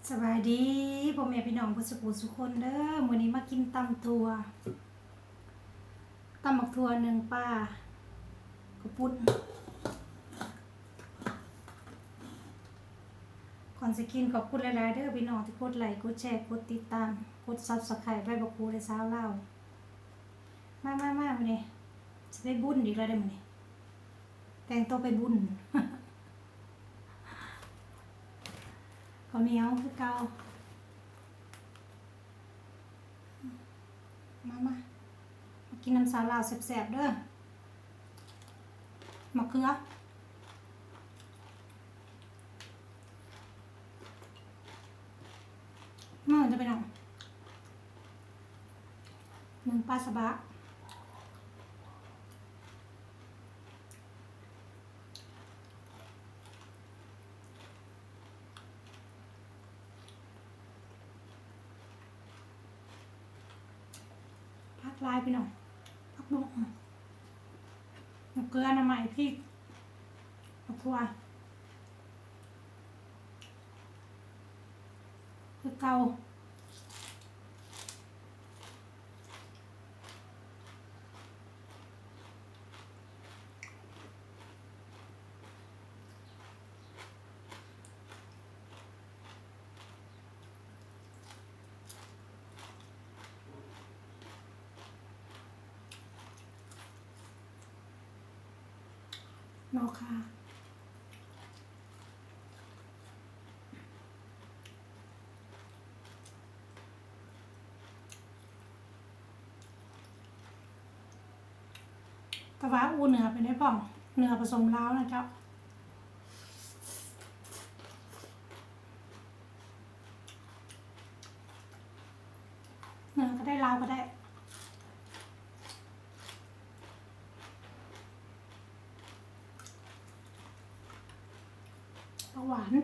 ສະບາຍດີພໍ່ແມ່ພີ່ນ້ອງເບິດສູ່ຜູ້ສູ່ຄົນເດີ. ມື້ນີ້ມາກິນຕຳຖົ່ວ ຕຳບັກຖົ່ວໜຶ້ງປາ ເຂົ້າປຸ້ນ. ກ່ອນຊິກິນ ຂອບຄຸນຫຼາຍໆເດີພີ່ນ້ອງທີ່ກົດໄລ ກົດແຊ ກົດຕິດຕາມ ກົດ Subscribe ໄວ້ບັກຄູ ແລະ ຊາວລາວ. ມາໆໆ ມື້ນີ້ຊິໄປບຸນອີກແລ້ວເດ້ມື້ນີ້ ແຕ່ງໂຕໄປບຸນ. ເຂົ້າໜຽວຄືເກົ່າ. ມາ ມາ ມາກິນນຳສາວລາວແຊບໆເດີ. ໝາກເຂືອ ມາເດີພີ່ນ້ອງ ໜຶ້ງປາສະບະ. ຜັກຫຼາຍພີ່ນ້ອງ ຜັກບຸ້ງ ໝາກເຂືອ ໜໍ່ໄມ້ ພິກ ໝາກຖົ່ວ ຄືເກົ່າ. ເນາະຄ່ະ. ແຕ່ວ່າອູເໜືອເປັນໄດ້ພ້ອມ ເໜືອປະສົມລາວນະເຈົ້າ. ເໜືອກະໄດ້ ລາວກະໄດ້. ປາກຫວານ.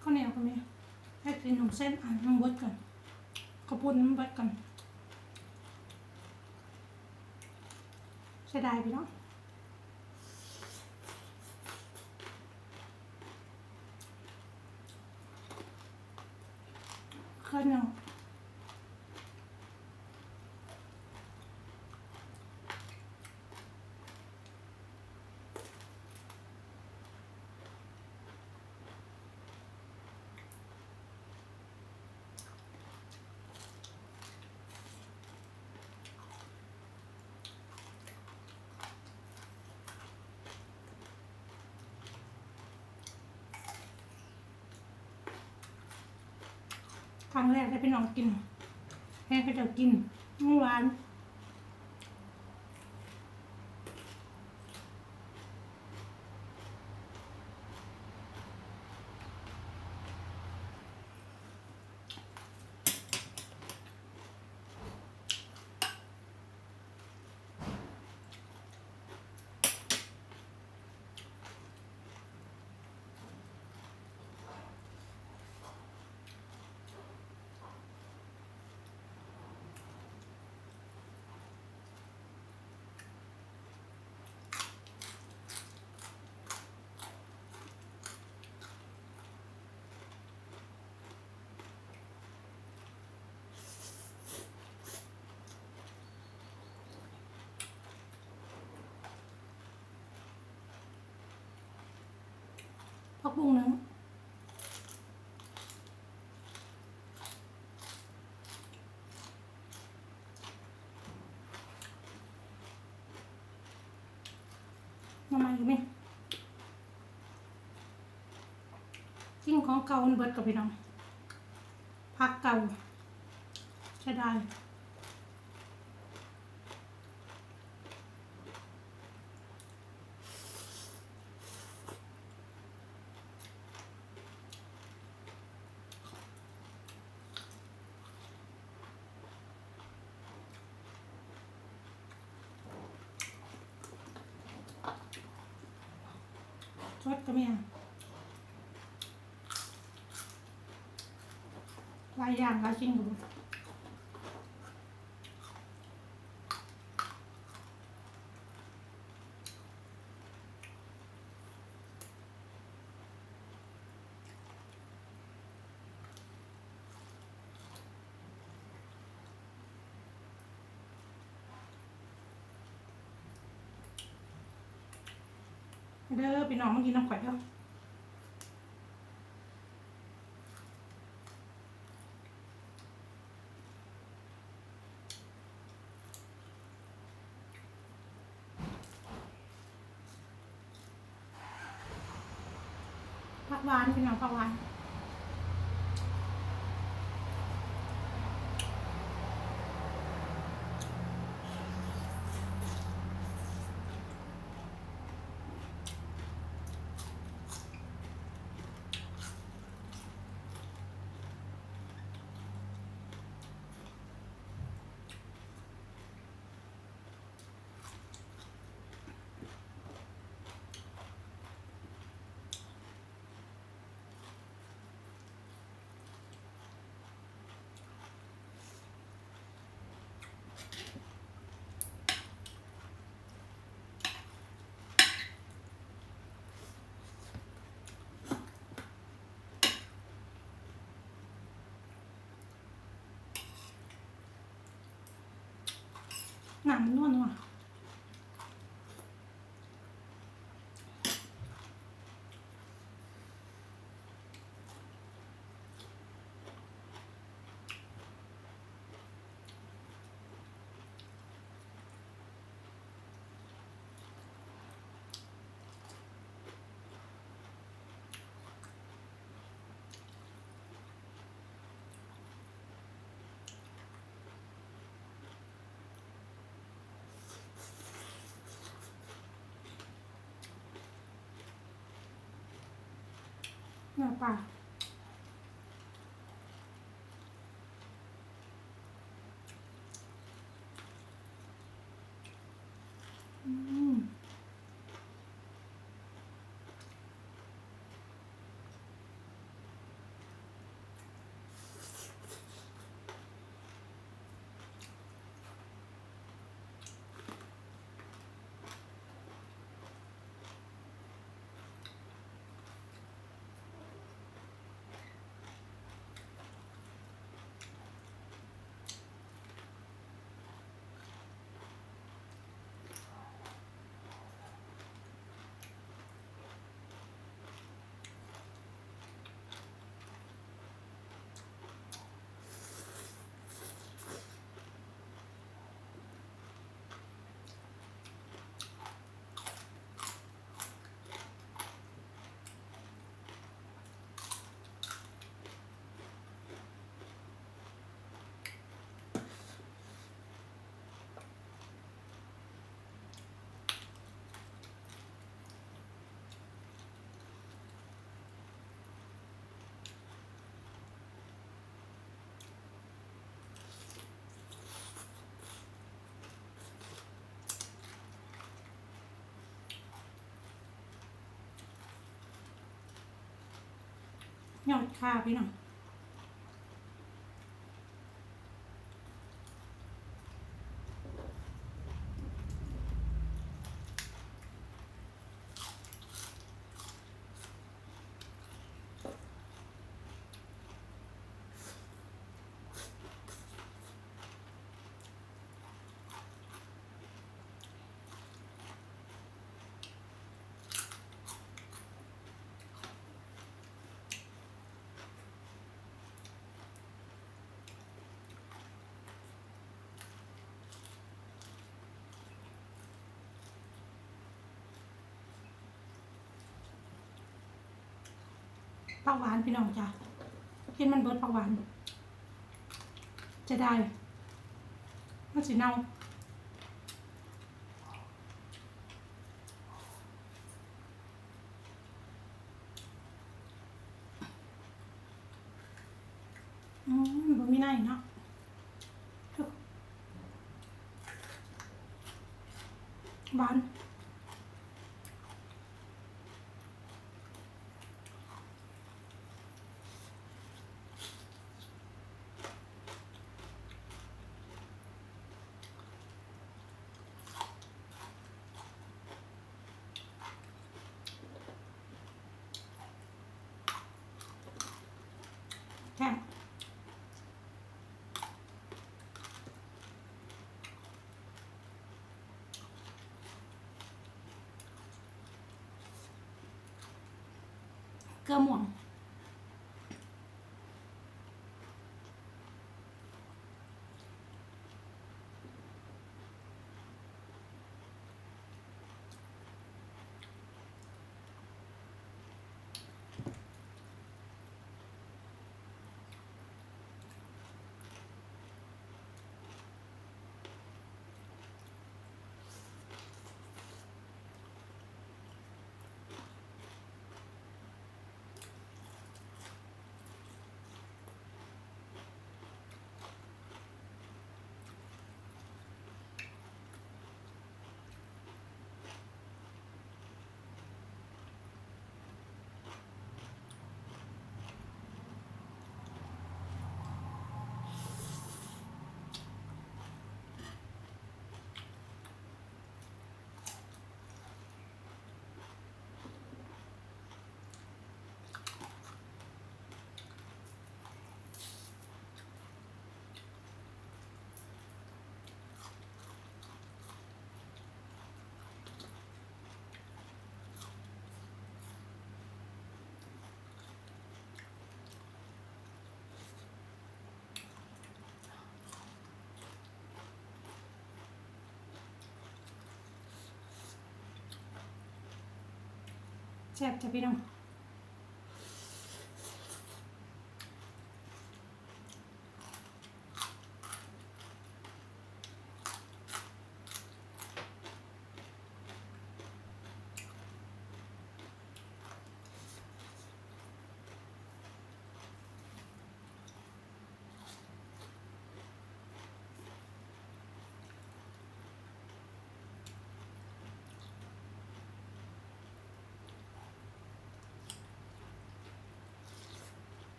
ເຂົ້າໜຽວກະມີ ໃຫ້ກິນໜົມເສັ້ນ ອັນມັນເບິດກ່ອນ ເຂົ້າປຸ້ນມັນເບິດກ່ອນ. ເສຍດາຍພີ່ນ້ອງ. ເຂົ້າໜຽວ. ຄັ້ງແລກໄດ້ພີ່ນ້ອງກິນ ເຫັນເຂົາເຈົ້າກິນ ມັນຫວານ. ຜັກບຸ້ງໜຶ້ງ ໜໍ່ໄມ້ກະມີ ກິນຂອງເກົ່າມັນເບິດກະພີ່ນ້ອງ. ພັກເກົ່າ ເສຍດາຍ. ສົດກໍມີ ຫຼາຍຢ່າງ ຫຼາຍສິ່ງຢູ່. ເດີພີ່ນ້ອງ ມາກິນນຳຂ້ອຍເດີ. ຜັກຫວານ ພີ່ນ້ອງ ຜັກຫວານ. ໜັງມັນນົວໆ. ເນື້ອປາ ອືມ. ຍອດຂ່າພີ່ນ້ອງ. ຜັກຫວານພີ່ນ້ອງຈ້າ ກິນມັນເບິດຜັກຫວານ. ຈະໄດ້ ມັນຊິເນົ່າ. ອືມ ບໍ່ມີໃນເນາະ ຫວານ. ແຊບ ເກືອມ່ວງ. ແຊບຈ້ະພີ່ນ້ອງ.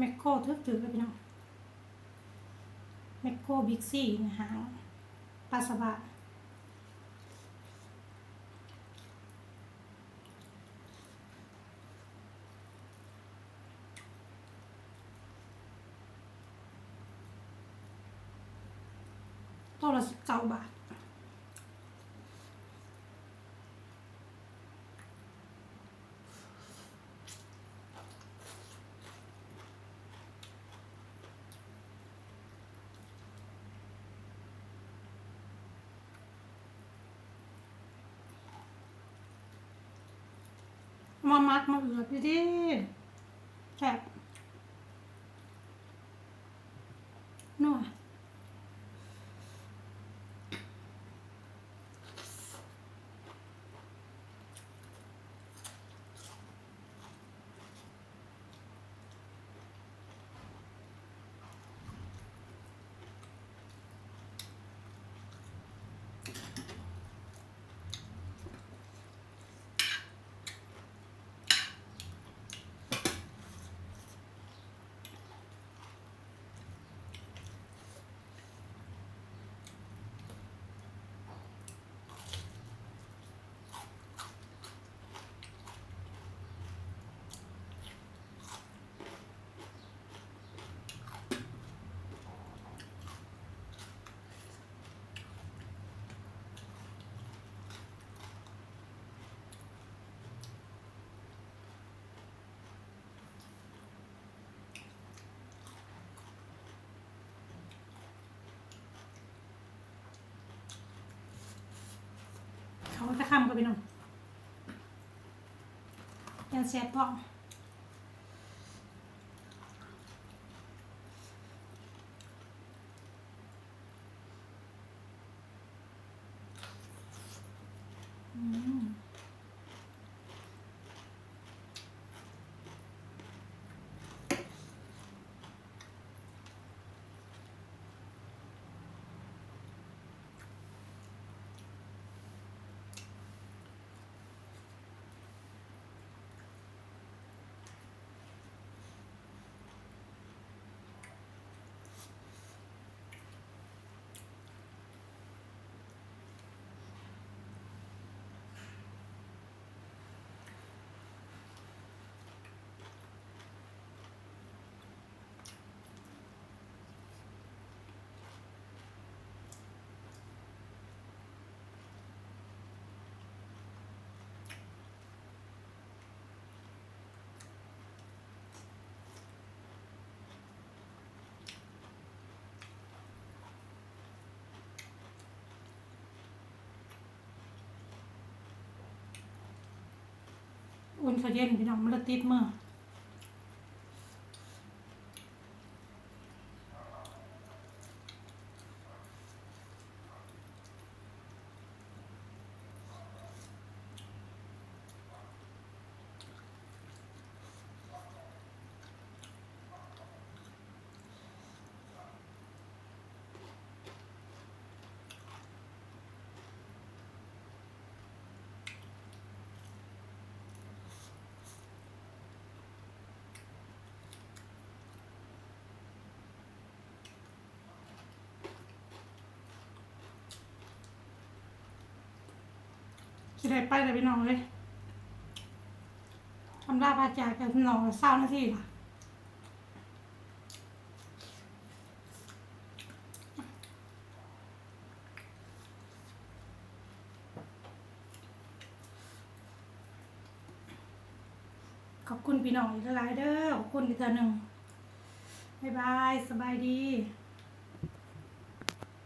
ແມັກໂຄຖືກໆ ເດີພີ່ນ້ອງ ແມັກໂຄ ບິກຊີ ຫ້າງປາສະບາ. ໂຕລະສິບເກົ້າບາດ. ມາໝັກມາເອືອບດີໆ ແຊບ ນົວ. ອ ຄຳກ່ອນພີ່ນ້ອງ ຢ່າງແຊບພ້ອມ. ອືມ ອຸ່ນເຂົ້າເຢັນພີ່ນ້ອງ ມັນລະຕິດມື. ຊິໄດ້ໄປແລ້ວພີ່ນ້ອງເອີຍ ອຳລາພາຈາກກັນເນາະ ຊາວນາທີລະ. ຂອບຄຸນພີ່ນ້ອງອີກຫຼາຍໆເດີ ຂອບຄຸນອີກເທື່ອໜຶ່ງ ບາຍບາຍ ສະບາຍດີ.